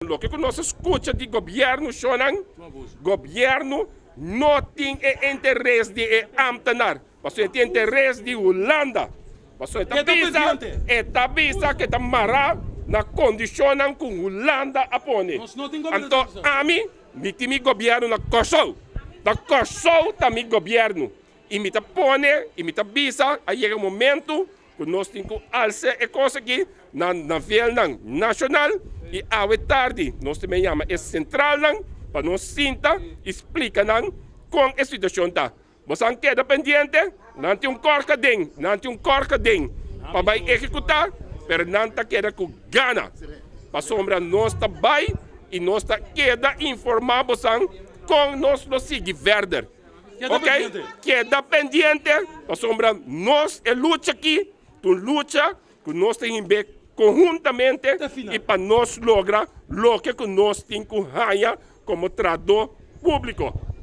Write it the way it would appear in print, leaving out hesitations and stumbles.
Loke ku nos a skucha di gobièrnu shonnan, gobièrnu no tin e interes di e ámtenar, pasobra e tin interes di Hulanda. Pasobra e ta bisa, e ta bisa ku e ta mará na kondishonnan ku Hulanda a pone. Anto ami, mi tin mi gobièrnu na Kòrsou. Ta Kòrsou ta mi gobièrnu. I mi ta pone i mi ta bisa a yega momento ku nos tin ku alsa e kos aki na nivelnan nashonal i awe tardi nos ta bin yama e sentralnan pa nos sinta i splika nan kon e situashon ta. Boso an keda pendiente, nan tin un kòrka den, nan tin un kòrka den pa bai ehekutá, pero nan ta keda ku gana pasobra nos ta bai i nos ta keda informá boso kon nos lo sigui verder. Ok, keda pendiente pasobra nos e lucha aki ta un lucha ku nos ta himbe konhuntamente i pa nos logra loke ku nos tin ku haña komo trahadó públiko.